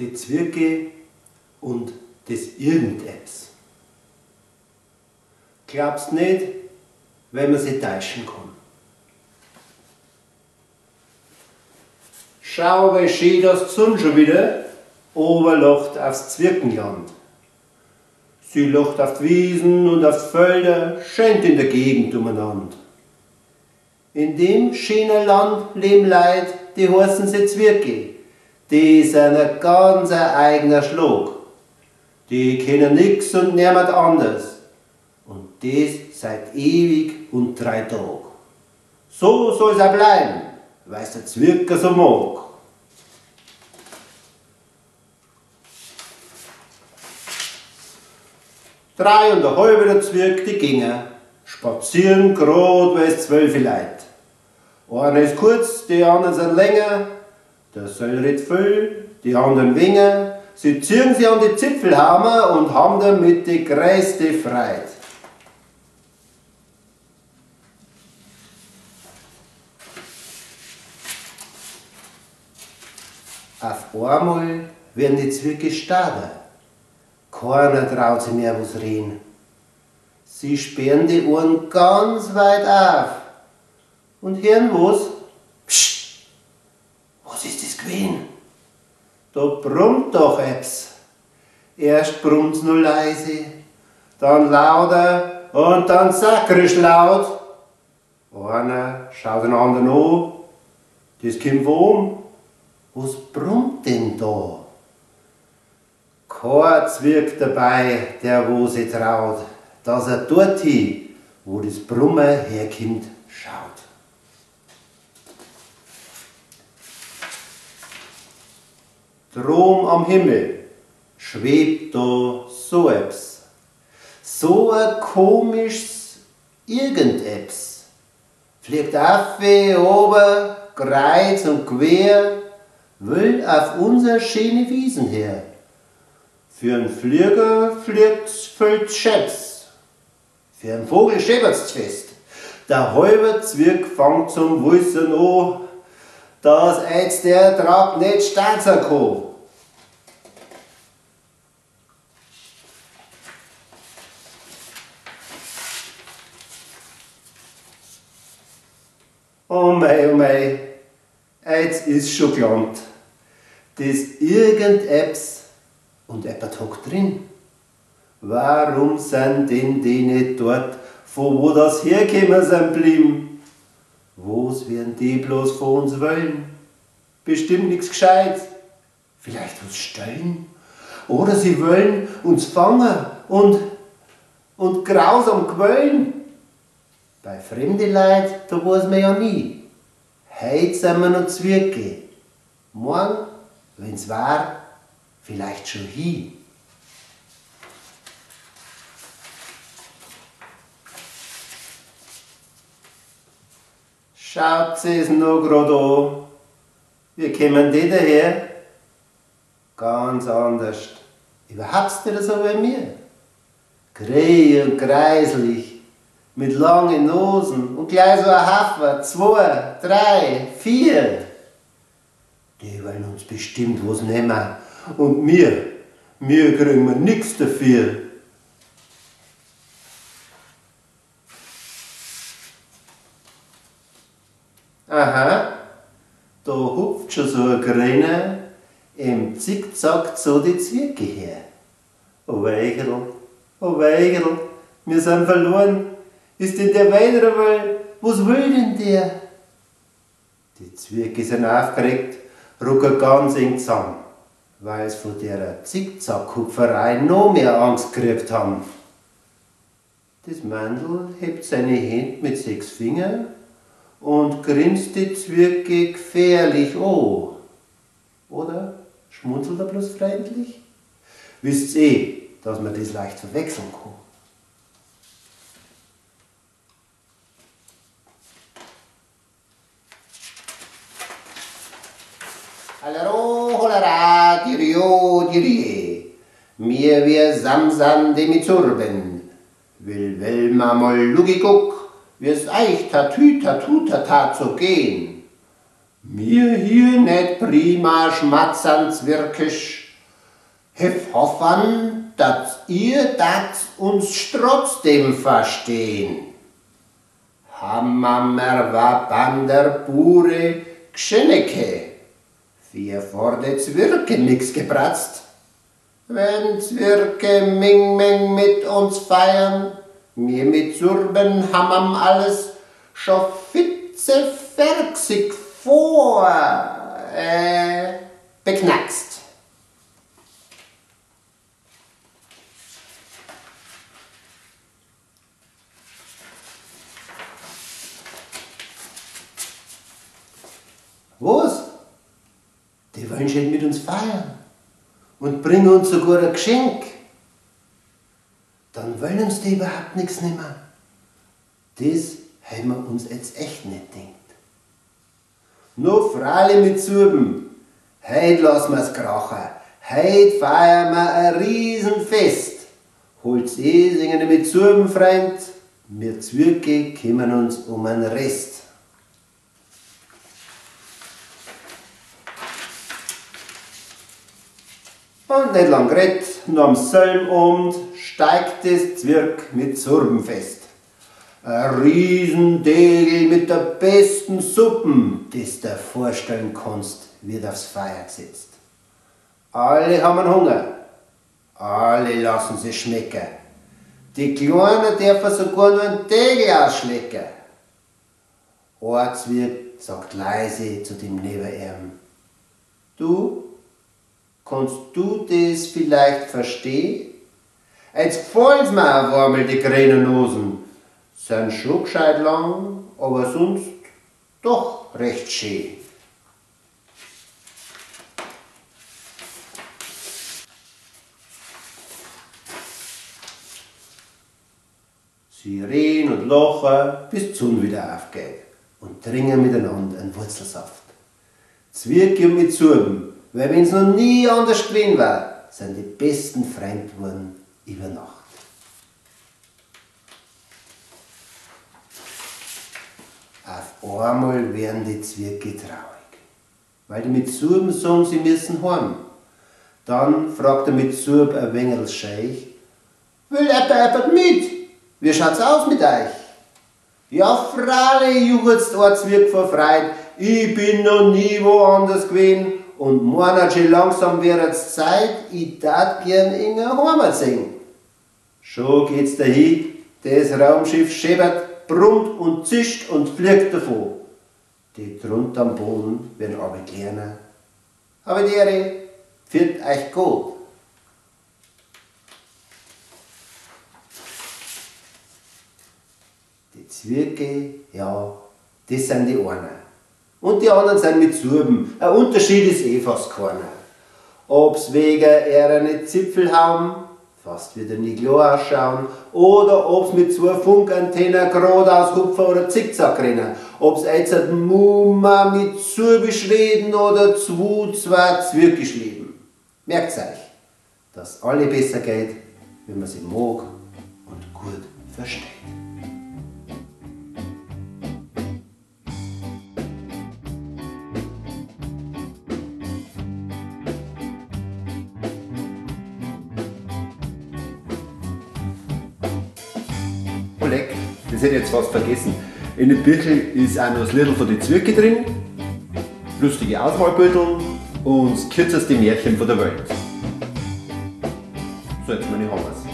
Die Zwirke und des Irgendeps. Glaubst nicht, wenn man sich täuschen kann. Schau, wie schön das die Sonne schon wieder oberlacht aufs Zwirkenland. Sie lacht auf die Wiesen und auf die Felder, schönt in der Gegend umeinander. In dem schönen Land leben Leute, die heißen sie Zwirke. Die sind ein ganz eigener Schlag. Die kennen nix und niemand anders. Und das seit ewig und 3 Tagen. So soll's auch bleiben, weil's der Zwirker so mag. Drei und ein halber der Zwirk, die gingen, spazieren grad, weil's 12 Leute. Einer ist kurz, die anderen sind länger, der Söll redet viel, die anderen weniger. Sie ziehen sich an die Zipfelhammer und haben damit die größte Freude. Auf einmal werden die Zwirke stader. Keiner traut sich mehr was reden. Sie sperren die Ohren ganz weit auf und hören was. Psst, was ist das gewesen? Da brummt doch etwas. Erst brummt's nur leise, dann lauter und dann sakrisch laut. Einer schaut den anderen an, das kommt von oben. Was brummt denn da? Kein Zwirk dabei, der wo sich traut, dass er dorthin, wo das Brummen herkommt, schaut. Drum am Himmel schwebt da so etwas, so ein komisches Irgendeps. Fliegt auf, ober, kreuz und quer, will auf unser schöne Wiesen her. Für einen Flieger fliegt's viel Scheps, für einen Vogel scheppert's fest. Der halbe Zwirk fängt zum Wissen an, dass jetzt der Trag nicht starten kann. Oh mei, jetzt ist schon gelangt. Das Irgendeps und eppert hockt drin. Warum sind denn die nicht dort, von wo das hergekommen sind blieben? Was werden die bloß von uns wollen? Bestimmt nix Gescheites. Vielleicht was stehlen? Oder sie wollen uns fangen und grausam quälen. Bei fremden Leuten, da weiß man ja nie. Heut sind wir noch Zwirke. Morgen, wenn's war, vielleicht schon hin. Schaut es noch grad an. Wie kommen die daher? Ganz anders. Überhaupt nicht so wie mir. Grey und kreislich, mit langen Nosen und gleich so ein Haufen, 2, 3, 4. Die wollen uns bestimmt was nehmen. Und mir kriegen wir nix dafür. Aha, da hupft schon so ein Grüner im Zickzack zu die Zwirke her. Oh Weigerl, oh Weigerl, wir sind verloren. Ist denn der weiter Welt? Was will denn der? Die Zwirke sind aufgeregt, rücken ganz eng zusammen, weil sie von der Zickzackhupferei noch mehr Angst gekriegt haben. Das Mandel hebt seine Hände mit 6 Fingern und grinst die Zwirke gefährlich an. Oder schmunzelt er bloß freundlich? Wisst's eh, dass man das leicht verwechseln kann. Hallo, holera, dirio, dirie. Mir wir samsan demizurben. Will welma mol lugiguk, wir's eich tatü tatu tata zu gehen. Mir hier net prima schmatzern zwirkisch, Hef hoffen, dass ihr das uns trotzdem verstehen. Hammer war Bander pure Gscheneke. Vier vor de Zwirke nix gebratzt. Wenn Zwirke ming ming mit uns feiern, mir mit Surben hammam alles scho fitze ferxig vor beknackst. Was? Die wollen schon mit uns feiern und bringen uns sogar ein Geschenk. Dann wollen uns die überhaupt nichts nehmen. Das haben wir uns jetzt echt nicht gedacht. No freilich mit Surben. Heut lassen wir's krachen. Heut feiern wir ein Riesenfest. Holt's singen mit Surben, Freund. Wir Zwirke kümmern uns um den Rest. Und nicht lang geredet, noch am selben Abend steigt das Zwirk mit Surben fest. Ein Riesendegel mit der besten Suppen, das du dir vorstellen kannst, wird aufs Feuer gesetzt. Alle haben Hunger, alle lassen sich schmecken. Die Kleinen dürfen sogar nur einen Degel ausschlecken. Ein Zwirk sagt leise zu dem neben ihm: Du, kannst du das vielleicht verstehen? Jetzt gefallen's mir auf einmal die grünen Nosen. Sind schon gescheit lang, aber sonst doch recht schön. Sie reden und lachen, bis die Sonne wieder aufgeht und trinken miteinander einen Wurzelsaft. Zwirke und mit Surben, weil wenn's noch nie anders gewesen war, sind die besten Freunde geworden über Nacht. Auf einmal werden die Zwirke traurig, weil die mit Surben sagen, sie müssen heim. Dann fragt der mit Surb ein wenig scheich: Will jemand mit? Wie schaut's aus mit euch? Ja, freilich, juchzt ein Zwirk vor Freude, ich bin noch nie woanders gewesen und meint schon langsam wird's Zeit, ich tat gern in der Heimat sehen. Schon geht's dahin, das Raumschiff scheppert, brummt und zischt und fliegt davon. Die drunter am Boden werden aber kleiner. Aber die Ehre, führt euch gut. Die Zwirke, ja, das sind die einen. Und die anderen sind mit Surben. Ein Unterschied ist eh fast keiner. Ob's wegen ihrer Zipfel haben, fast wieder nie klar ausschauen, oder ob's mit zwei Funkantennen geradeaus hupfen oder zickzack rennen, ob's jetzt Muma mit Surbisch reden oder zwei Zwirkisch leben. Merkt's euch, dass alle besser geht, wenn man sie mag und gut versteht. Das hätte ich jetzt fast vergessen. In dem Birchel ist auch noch das Little von den Zwirke drin, lustige Ausmalbilder und das kürzeste Märchen von der Welt. So, jetzt meine ich, haben wir's.